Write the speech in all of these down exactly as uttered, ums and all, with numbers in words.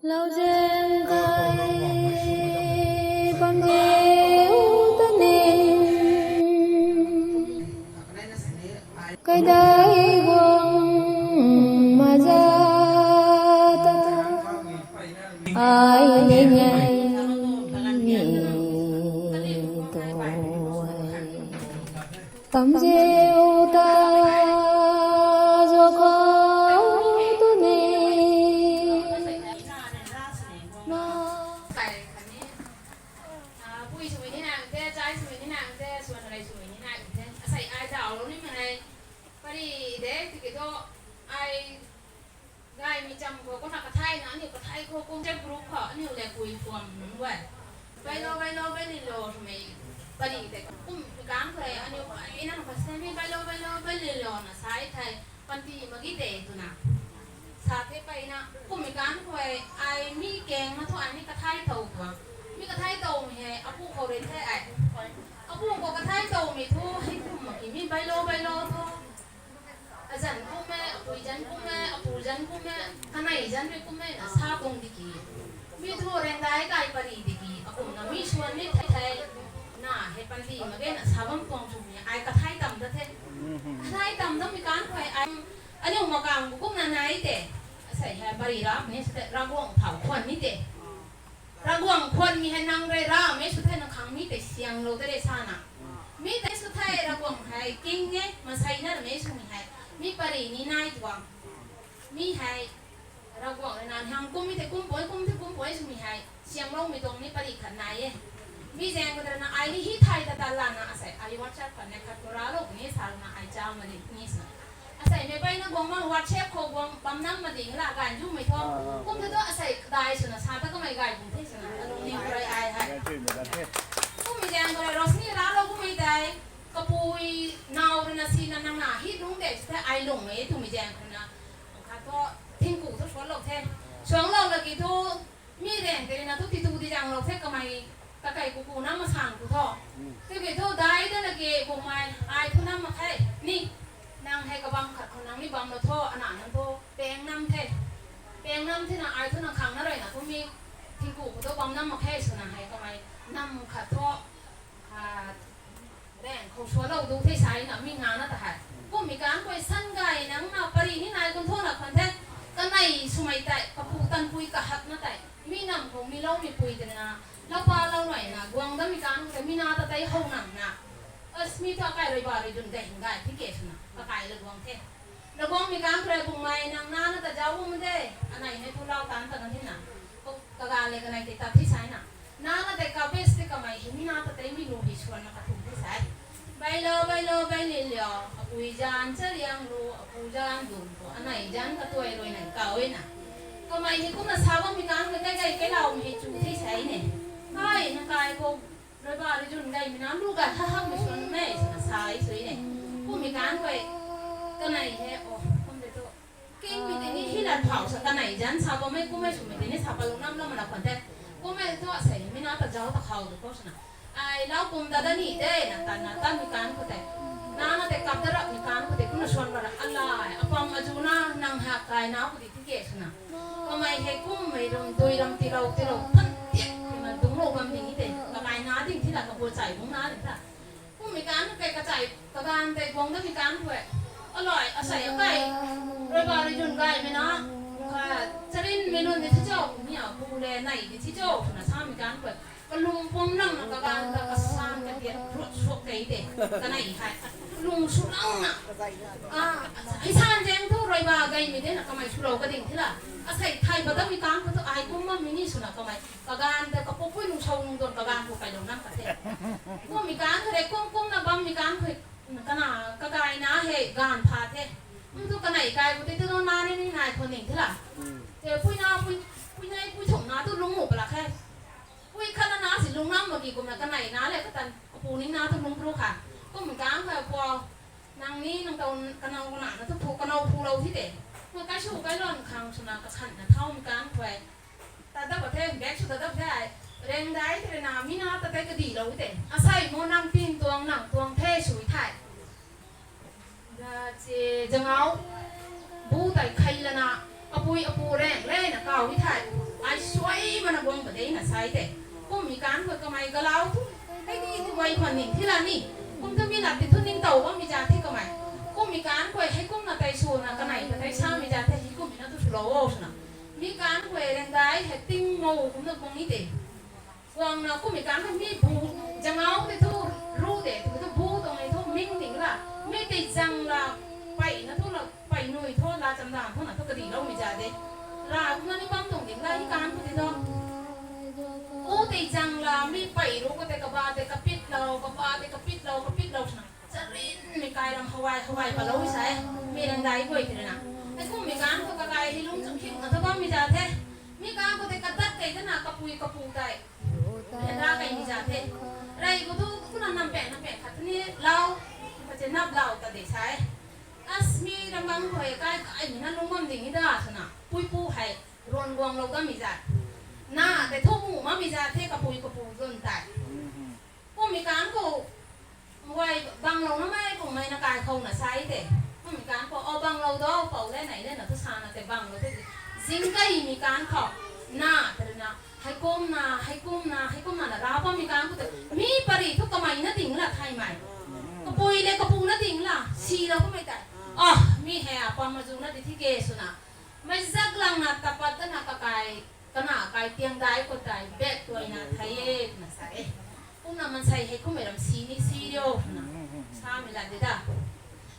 Lauzeng kai bam de u ta ni, kaidai guang maza ta, ai ni ngai ni tu ai. Tam zeu ta zo khou tu ni. Ma. Pui swmei ni nang the, chai swmei ni nang the, swan rei swmei ni nang the. Asei ai daw lou nimei hei, pari de tiki thu, ai gaymei cham khou kumna kathayna, aniu kathai khou kum te group khou aniu le pui phuam nunc guay. Bailou, bailou, bailou swmei pari de. Kum kang khou aniu ai nang pastor ni bailou, bailou, bailou na sai thei, panty mak ge de twna sa the. Mpeyna kummei kang khou ai mi kang na thu ai mi kathai tow tuang. Mi kathai towmei hei apu khou rui the ai. Apu khou kathai towmei thu hei kum mak ki mi bailou, bailou thu. Azan kum e, apui zan kum e, apu zan kum e, kanei zan rui kum e na sa tuang di ki. Mi thu rengdai kai pari di ki, akumna mi swan ni thei thei na hei panty mak ge na sa bam tuang twmei ai kathai tam da the. Kathai tam damei kang khou ai, aniu makang bu kumna nai te. Asei hei pari ra ni sw the, Ravguangc phau khwan ni te. Ravguangc khwanmei hei nang rui ramei sw the, nang khang mi tei sianglou de re sana. Mi tei sw the Ravguangc hei king e, mansei na ramei swmei hei. Mi pari ni nai tuang. Mi hei Ravguangc rui na hang kummei tei kum pui, kum tei kum pui swmei hei siangloumei tuang ni pari khat nai e. Mi zaeng khou rana ai ni hi thai ta ta lana asei ai WhatsApp khat ne khat khou ralou ni sa rana ai cha ma di ni sa. Asei mei peyna guang ma WhatsApp khou guang bam nam ma ding la ganv zumei thu. Kum the tu asei kadai swna sa ta kamei gay bung the swna alung ni khou rui ai hei. Kummei zaeng khou rui Rosni ralou kummei tei, kapui naw rui na sina nang na hi lungc de sw the ai lungmei twmei zaeng khou na. Khat thu thingku thu suanlou the. Suanglou laki thu mi rang tei rui na thu titu di zaenglou the kamei, kakei kuku na masang ku thu. Tiki thu dai da laki bumei ai thu nam mak khe ni. Nang hei kabam khat khou nang ni bamlou thu ana nang thu peng nam the. Peng nam thena ai thu nang khang na rui na thu mi thingku khou thu bam nam mak khe swna hei kamei nam khat thu, a, rang khou sualou du the sai na mi ngana ta hei. Kummei kang khou san gay nang na pari ni nai kun thu na khwan the. Kanei swmei tei, kapu tanpui kahakna tei, mi nam khou mi loumei pui tei na, loupa lou nai na guang damei kang khou tei mi na ta tei how nang na. As mi thu akai rui ba rui dun gay hing gay thi ke swna kakai la guang the. Ravguangc mei kang khou rui bumei nang na na ta zauc bam de. Anei hei thu lau tan ta kan thina. Kaga le kanei tei tat thi sai na. Na na tei kabes tei kamei hei mi na ta tei mi lu hei swan na kathum the sai. Bailou, bailou, bailou liu. Apui zan chariang lu, apu zan dum khou, anei zan katuai rui nei kau e na. Kamei hei kumna sa bammei kang khou kai kai kailoumei hei chu the sai ne. Kai na kai khou, rui ba rui zun gaymei na lu gay ha hamei swan mei swna sa e sui ne. Kummei kang khou, kanei hei, o, kum de tu. Kingmei tei ni hi lat phau sa kanei zan sa bammei kummei swmei tei ni sa palung nam lam na khwan the. Kummei tu asei mi na ta zauc ta khou tu khou swna. Ai lau kum ta da ni de na ta na tanmei kang khou tei. Na na tei kap da rapmei kang khou tei kumna swan ba ra alai. Apam azu na nang hak kai na khou di thi ke swna. Kamei hei kummei ram dui ram tilou tilou than tiak twna dungclou bam ding e tei. Kakai na ding thi la kapu chai bung na ding tha. Kummei kang khou kei kachai kaganv tei guang damei kang khou. Alai, asei akai. Rui ba rui zun gaymei na. Ka, charinmei nunc ni thi cho, mi a pu le nei di thi cho twna samei kang khou. Kalung pum lang na kaganv ta kasan kadiat rut suak tei tei. Kanei hei. Kalung sw lang na. A, hei san zaeng thu rui ba gaymei de na kamei swlou kading thi la. Asei thay ba damei kang khou thu ai kum bammei ni swna kamei. Kaganv ta kapupui nung sou nung duan kaganv khou kailou nam ka the. Kummei kang khou de kum kumna bammei kang khou kana kakai na hei gaanv pha the. Kum thu kanei kai khou tei tu na ni ni nai khou ning thi la. Te pui na pui, pui nei pui thum na tu lung mu palak khe. Pui khat na na si lung nam mak ki kumna kanei na le katan kapu ning na tu lung pru kha. Kummei kang khou pua nang ni nang tau kanau kana na tu phu kanau phu lou thi de. Nga kai sw kai lon khang swna kakhan na thaumei kang khou. Ta dap the, bag sw ta dap the ai. Rengdai tei rui na mi na ta tei kadilou tei. Asei mo nang tin tuang nang tuang the sui thei. Ra che zangau. Bu tei khai lana. Apui apu rang le na kau hi thei. Ai na guang pa de na sai te. Kummei kan khou kamei galau thu, hei di tu guay khwan ning thi la ni. Kum thu mi lat ti thu ningtow bammei za the kamei. Kummei kan khou hei kumna tei swna kanei ka tei samei za the, hei kummei na tu swlou o swna. Mi kan khou rengdai hei ting mo kumna guang ni te. Guangna kummei kan khou mi bu, zangau tei thu, ru de, tu thu bu tuang ni thu ming ding la. Mi tei zang la, peyna thu la, pey nui thu la chamdan thu na thu kadiloumei za de. Ra kumna ni bam tuang ding la, i kan khou tei thu. U tei zang la, mi pey ru khou tei kaba tei kapitlou, kaba tei kapitlou, kapitlou swna. Charinmei kai ram hawai, hawai palou sa e. Mi rengdai guay tei na. Hei kummei kan khou kakai hei lung chum khimna thu bammei za the. Mi kan khou tei kadat kei tana kapui kapu tei. Hei da keimei za the. Rey khou thu kumna nam pek, nam pek khat ni lau. Kache nap lau ta de sa e. As mi ram bam khou hei kai, kaimei na lung bam ding i da swna. Puipu hei, ruan guanglou dammei za. Na, tei thu mu mammei za the kapui kapu zun tei. Kummei kan khou, guay banglouna mei kummei na kai khou na sai te. Kummei kan khou, o banglou dou, pou le nei le na thu sana tei banglou te. Zingkeimei kan khou, na, tei na, hei kumna, hei kumna, hei kumna na ra bammei kan khou tei. Mi pari thu kamei na ding la thaymei. Kapui le kapu na ding la, silou kummei tei. Ah, mi hei apam mazu na di thi ke swna. Mei zak langna tapat tana kakai, kana kai tiang dai khou tei, bet tuaina thei e, na sa e. Kumna mansei hei kummei ram si ni si rio, na. Samei la de da.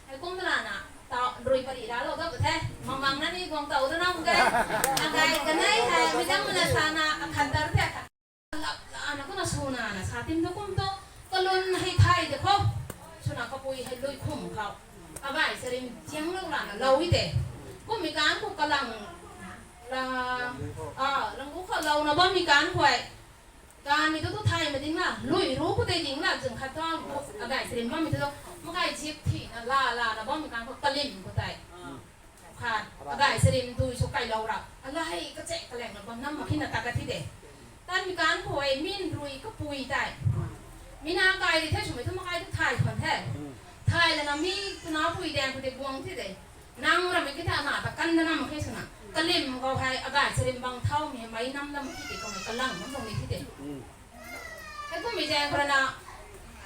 Hei kum rana, ta rui pari ralou da bu the. Mamang na ni guang tow da nam ke. Akai kanei hei, mi dang mana sana, akhat dar the akhat. Lap lana kumna swna na sa tim thu kum thu, kalun hei thay de khou. Swna kapui hei lui khum khou. Agay charim tianglou lana lou i de. Kummei kan khou kalang la, a, langgu khou louna bammei kan khou e. Kanmei thu thu thay ma ding la, lui ru khou tei ding la, zung khat thu, agay charim bammei thu, makai zip thina la, lana bammei kan khou kalim khou tei. Khat, agay charim dui sw kailou ra. Ala hei kache kaleng na bam nam mak khina ta ka thi de. Tanmei kan khou e min rui kapui tei. Mi na kai di the swmei thu makai thu thay khwan the. Thay lana mi twna pui daeng khou tei guang thi de. Nang ramei ki tha na ta kan da nam khe swna. Kalim khou hei agay charim bang thaumei hei mei nam lam ki tei kamei kalang nam tuang ni thi de. Hei kummei zaeng khou rana,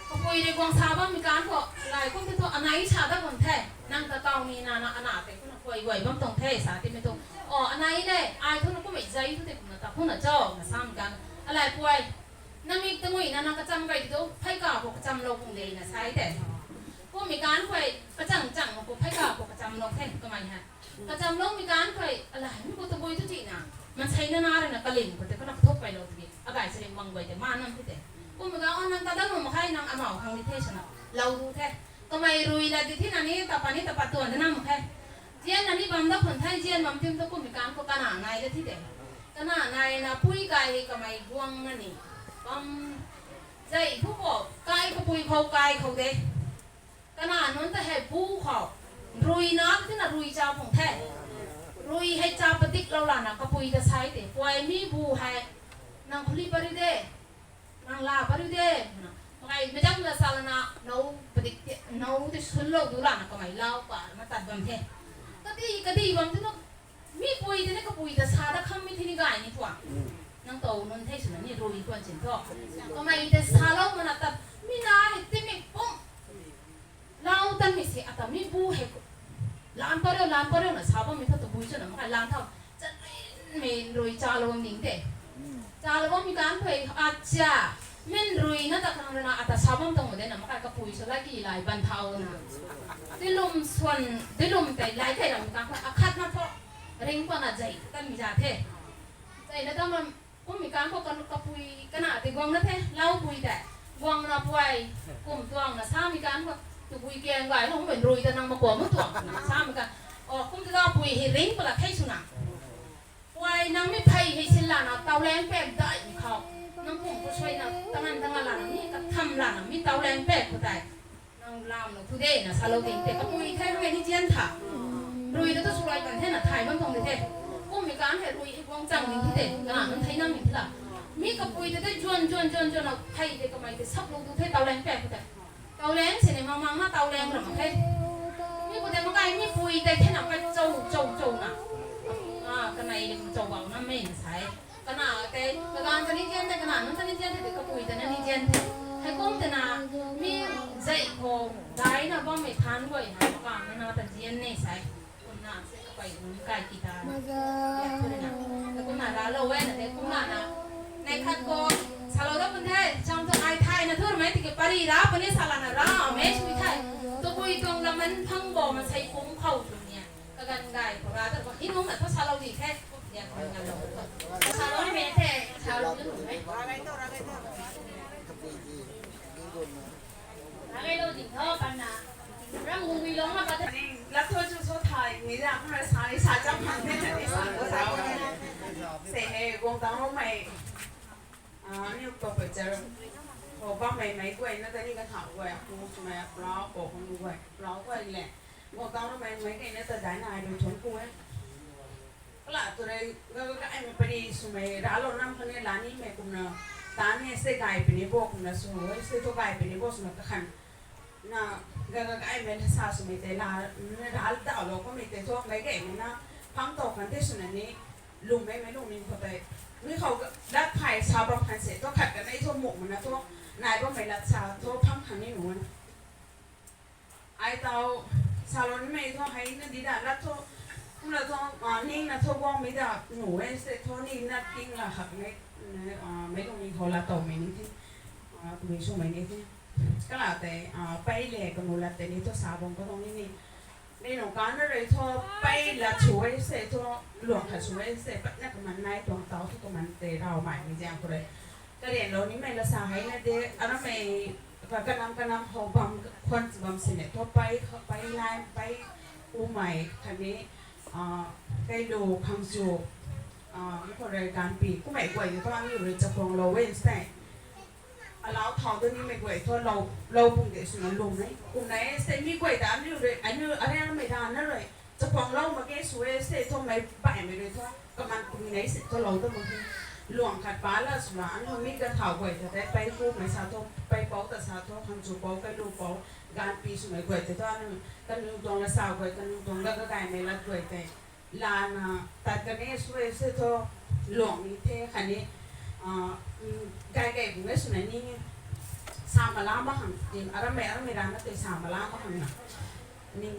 kapui rui guang sa bammei kan khou, lai kum tei thu anei sa dat bam the, nang ta taw ni na na ana tei kumna khuay guay bam tuang the sa timei thu. O, anei le, ai thu na kummei zei thu tei kumna ta khuna cho, na samei kan. Alai puay, namik ta ngui na na kacham kai di thu, phey ka khou kachamlou kum de na sai te. Kummei kan khou, kachang chang khou phey ka khou kachamlou the, kamei hei. Kachamloumei kan khou, alai mi khou tabui thu tina, mansei na na rui na kalim khou tei kumna kathuk pailou tiki, agay charim bang guay tei ma nam thi de. Kummei kan, o, nang ta dat nu mak khe, nang amau khang di the swna, lou du the. Kamei rui la di thina ni, tapa ni tapa tuan de nam mak khe. Zian na ni bam dat khun the, zian bam tim thu kummei kan khou kana nai la thi de. Kana nai na pui kai hei kamei guang na ni. Bam zei thu khou, kai kapui khou, kai khou de. Kana nunc ta hei bu khou. Rui na, tina rui cha phung the. Rui hei cha padiklou lana kapui ta sai te. Puay mi bu hei. Nang khuli pariu de. Nang la pariu de. Makai meic dang la sa lana, nou padik te, nou tei sunlou du lana kamei lau pa, matat bam the. Kadi, kadi bam tu na, mi pui tei ni kapui ta sa da khammei thi ni gay ni tuang. Nang tow nunc thei swna ni rui kuan chin thu. Kamei tei salou mana tat, mi na hei timei pum. Lau tanmei se ata mi bu hei khou. Lan pariu, lan pariu na sa bammei thu tabui swna makai lan thau. Charinmei rui chalou bam ning te. Chalou bammei kan khou, acha, min rui na ta khang rui na ata sa bam tuang de na makai kapui sw la ki lai ban thau na. Dilum swan, dilum tei lai kai ram kan khou, akhat na thu. Ring pana zei, tanmei za the. Zei na tam ram, kummei kan khou kan kapui, kana tei guang na the, lau pui tei. Guang na puay, kum tuang na samei kan khou, tabui kiang gay lou, mei rui ta nang makua mu tuang, na samei kan. O, kum tei lau pui hei ring pala thei swna. Puay nang mi phey hei sin lana, taulang pek daihmei khou. Nang kum khou suaina, tangan tangan lana, mi katham lana, mi taulang pek khou tei. Nang lam lou thu de na salou ding te, kapui thei hang ni zian tha. Rui ta tu swluai kan the na thay bam tuang de the. Kummei kan hei rui hei guang chang ding thi de, kana nunc thei nam ning thi la. Mi kapui tei tei zuan, zuan, zuan, zuan na thei tei kamei tei saplou tu the taulang pek khou tei. Taulang sini mamang na taulang ram the. Mi khou tei makai mi pui tei the na kai chou, chou, chou na. A, kanei lim chou bau na mei na sai. Kana te, kaganv ta ni zian the, kana nunc ta ni zian the, kapui ta na ni zian the. Heikum tana, mi zei khou, daina bammei than guay hei, kaganv na ta zian ne sai. Kumna se kapui nunc kai kita. Ya, kumna. Kumna ra lo we na te, kumna na. Nei khat khou, salou da kun the, chang tu ai thai na thur mei tiki pari ra, puni sala na ra, me sui thai. Tabui tuang laman phang bo, ma sei kum khou tu ni. Kaganv gay khou ra ta, hi nunc na thu salou di the. Ya, kumna lo. Salou ni mei the, salou ni mei. Ragai lo ding tho, pan na. Ram gungui long na pa the. Lat tho chu so thai, mi da, kumna sa, sa cham phang the, sa, sa. Se he, guang tang lo mei. Ah, ni uk to pui char. Ho bammei mei guay na ta ni kathau guay, apu swmei, aplau, po khang guay, aplau guay le. Guang tang lo mei, mei guay na ta dai na ai lu thun ku e. Kala tu rei, ga, ga, ga, ai mei pari swmei, ra lo nam khang ne la ni mei kumna, ta ni se gay pini bo kumna sw, se tu gay pini bo swna kakhan. Na, ga, ga, ga, ai mei la sa swmei te la, na ra dau lo kamei te thu, mei gay mei na, phang tau khan te swna ni, lwmmei mei lung ning khou tei. Mi khou ga, lat phai sa bam khan se, thu khat kanei thu muk mana thu, nai bammei lat sa thu phang khang ni nu na. Ai tau, salou ni mei thu hei na di da, lat thu, kumna thu, ah, ning na thu guang mei da, nu e se thu ni na ting la hak mei, ah, mei lung ning khou la tau mei ni the, ah, kumei sw mei ni the. Kala tei, ah, pei le kamu lat tei ni thu sa bam ka tuang ni ni. Nei nung kan na rei thu, pei lat sw e se thu, luang khat sw e se, pat na kaman nai tuang tau thu kaman tei rau mai mei ziang khou rei. Karian lou nimei la sa hei na de, aramei, ka, kanam, kanam khou bam, khwan bam sini thu, pei, pei nai, pei umei, khatni, ah, kei lu, khang chu, ah, mi khou rei ganpi, kumei guay ni thu, aniu rui chakhwang lou e se. Alau thau tu nimei guay thu lou, lou pung de swna lwm e. Kumna e se mi guay ta aniu rui, aniu, ariangmei da na rui. Chakhwang lou mak ge sw e se thu mei baihmei rui thu. Kaman kumna e se thu lou tu mak ge. Luang khat pa la swna aniu mi kathau guay ta tei pei kumei sa thu, pei pou ta sa thu, khang chu pou, kei lu pou, ganpi swmei guay tei thu aniu, kaniw tuang la sa guay, kaniw tuang la kagaymei lat guay tei. Lana, tat kani sw e se thu, luang ni the khatni, ah, mm, gay gay bung e swna ni, sa mala mak khang, tin, aramei, aramei rana tei sa mala mak khang na. Ni,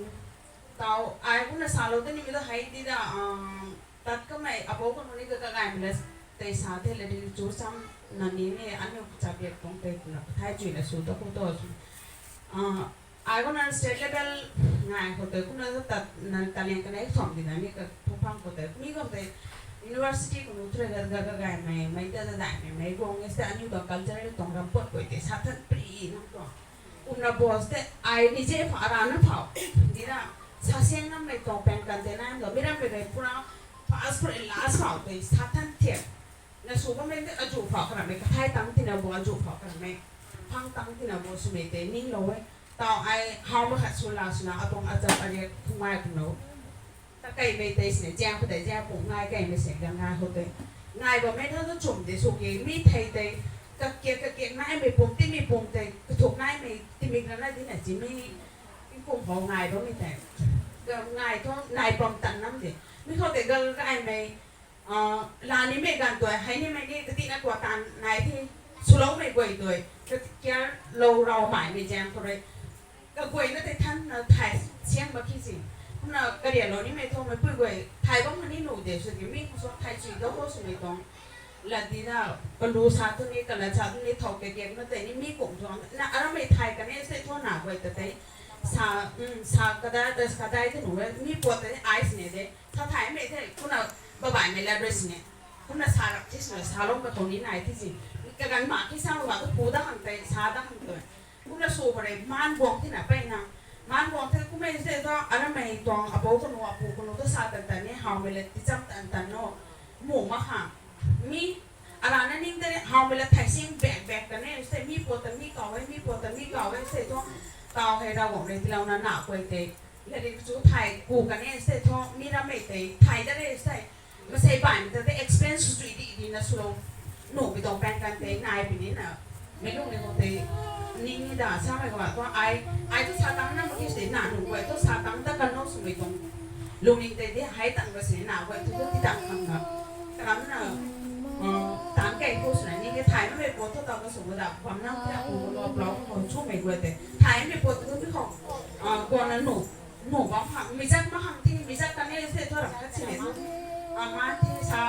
tau, ai kumna salou de nimei tu hei di da, ah, tat kamei, apou kanu ni ka kagaymei la tei sa the la di chu cham na ni ni, aniu chabiak tuang tei kumna, thai chuina sw ta khou tu sw. Ah, ai kumna state level ngai khou tei, kumna tat na talent kanei thom di na ni ka phang khou tei, mi khou tei university kanu thu rui ga, ga, ga, gaymei, mei ta, ta daimei, mei guang e se aniu tuang culture tuang ram pat guay tei, sa than pri nang tuang. Kumna boss tei, ai ni je pha, ara na phau. Di na, sa siang nammei tuang pen kan tei na, mi rammei rui pura first, pura last phau tei, sa than thiak. Na sw bammei tei, azu phau karammei, kathai tang tina bo, azu phau karammei. Phang tang tina bo swmei tei, ning lou e. Tau ai, howmei khat sw la swna, atuang achap ariak, khumai kumlou. Ta keimei tei sini, ziang khou tei, ziang pung ngai keimei sini, ga ngai khou tei. Ngai bammei na tu chum de sw ke, mi thei tei, kakiak, kakiak naimei pum, timei pum tei, kathuk naimei, timei rana di na chi mi, kum khou ngai bammei tei. Ga ngai thu, nai bam tan nam de. Mi khou tei ga, ga aimei, ah, la nimei ganv tui, hei nimei ni, katina kua tan nai the, swloumei guay tui, kakiak lou rau maimei ziang khou rui. Kaguayna tei than na thai siang mak ki si. Kumna karianlou nimei thu meipui guay thai bam khatni nu de sw ki mi khou sw thai chui dou khou swmei tuang. Lat di na kalu sa tu ni, kalat sa tu ni, thau kakiak na tei ni mi kum tuang. Na aramei thai kani se thu na guay ta tei. Sa, mm, sa kadai, das kadai tu nu e, mi puat tei ice ne de. Sa thaimei the, kumna babaimei lat rui sini. Kumna sa rap thi swna saloumei khou ni nai thi si. Kaganv mak ki sa wa tu pu da khang tei, sa da khang tei. Kumna sw khou rui, maan guang thina peyna. Maan guang the kummei se thu, aramei tuang, apou kanu, apu kanu tu sa tan tan ni, howmei le ticham tan tan no. Mu mak khang. Mi, arana ning tei, howmei le thai sing bak bak tan ni, se mi puat ta mi kau e, mi puat ta mi kau e, se thu, tau hei Ravguangc rui tiilouna na guay tei. Lari chu thai ku kan e se thu, mi rammei tei, thai da re se. Masei baihmei ta tei experience sw chui di di na swlou. Nuhmei tuang pan kan tei, nai puni na. Mei lung ni khou tei, ning ni da samei khou thu, ai, ai thu sa tang na mak ki se na, nu guay thu sa tang ta kan no swmei tuang. Lungning tei di, hei tang ka se na, guay thu thu ti tang khang na. Karam na, Sw da bam nang the, ku lo plau ko chumei guay tei thaymei pat tu mi khou, guangna nu, nu bam khang mi zat ma khang ti, mi zat kan e se thu ram khat si ne thu. Ama ti sa,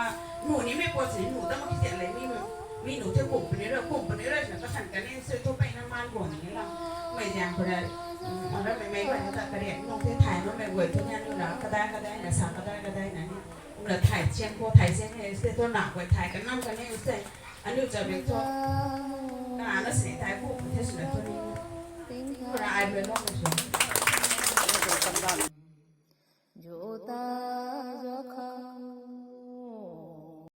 nu nimei pat si nu ta ma ki ti le mi, mi nu the kum puni ra, kum puni ra na ka khan kan e se thu peyna man guang ni la. Mei zian khou ra, ra mei mei guay ta kariak nung the thay makmei guay thu nian lu na kadai kadai na sa kadai kadai na ni. Kumna thay chiang khou thay chiang e se thu na guay thay kanam kan e se. Aniu cha bek thu kana na sini thay bu the swna thu ni. Kumna ai bek lo sw.